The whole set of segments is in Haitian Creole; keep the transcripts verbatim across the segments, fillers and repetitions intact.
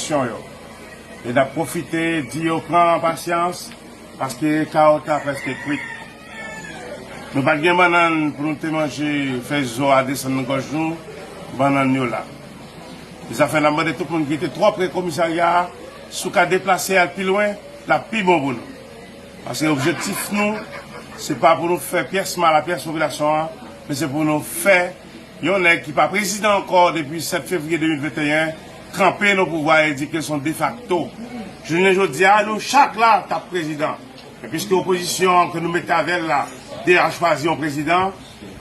Yo. E n ap pwofite di yo pran pasyans, paske kawòt la prèske kwit. Nou pa t gen bannann pou nou te manje, fè zo a desann nan gòj nou, bannann yo la. E sa fè n ap mande tout moun ki rete twò pre komisarya a, si w ka deplase al pi lwen, l ap pi bon pou nou. Paske objektif nou, se pa pou nou fè pyès mal a pyès popilasyon an, men se pou nou fè yon nèg ki pa prezidan ankò depi sèt fevriye de mil venteyen kanpe nan pouvwa e di ke se yon defakto. Jounen jodi a, nou chak la t ap prezidan. Men piske opozisyon an ke nou mete avè l la deja chwazi yon prezidan,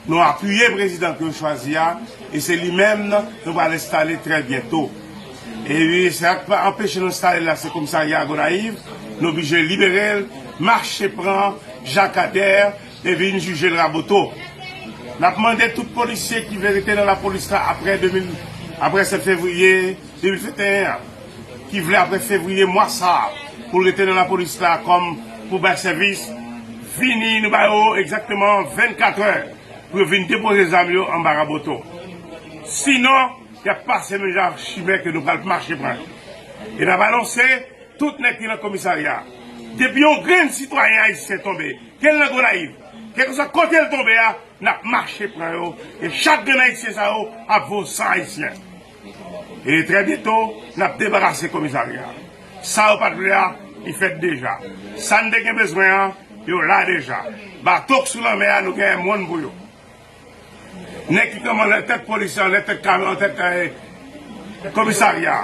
nou apiye prezidan ke yo chwazi a, e se li menm nou pral enstale trè byento. E wi, sa k pa anpeche nou enstale l la, se komisarya Gonayiv, nou oblije libere l, mache pran Jakadè, e vin jije l Raboto. N ap mande tout polisye ki vle rete nan lapolis la apre de mil, apre sèt fevriye de mil venteyen an, ki vle apre fevriye mwa sa a, pou l rete nan lapolis la kòm pou bay sèvis, vini, nou ba yo egzakteman vennkat è pou yo vin depoze zam yo anba Raboto. Sinon, y ap pase menm jan ak chimè ke nou pral mache pran yo. E n ap anonse tout nèg ki nan komisarya a. Depi yon grenn sitwayen ayisyen tonbe, ke l nan Gonayiv, kèlkeswa kote l tonbe a, n ap mache pran yo. E chak grenn ayisyen sa yo ap vo san ayisyen. E trè byento, n ap debarase komisarya a. Sa yo pa t vle a, li fèt deja. Sa n te gen bezwen an, yo la deja. Bato k sou lanmè a, nou genyen mòn pou yo. Nèg ki kanpe anlè tèt polis, anlè tèt kamyon, anlè tèt, eh, komisarya,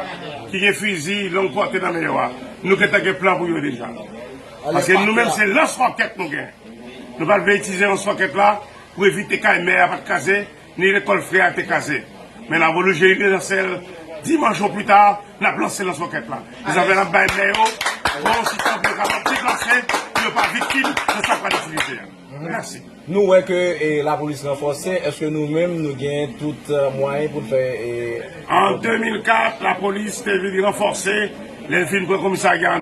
ki gen fizi long pòte nan men yo a, nou gentan gen plan pou yo deja. Paske nou menm se lans wòkèt nou gen. Nou pa t vle itilize lans wòkèt la pou evite kay mè a pa t kraze, ni lekòl frè a te kraze. Men n ap oblije relanse l dimanch o pli ta, n ap lanse lans wòkèt la. Dezòmè n ap bay mè yo bon sitan pou yo kapab deplase, pou yo pa viktim nan sa k pral itilize a. Mèsi. Nou wè ke, e, lapolis ranfòse, èske nou menm nou gen tout, e, mwayen pou n fè, e, An de mil kat, lapolis te vin ranfòse, lè l fin pran komisarya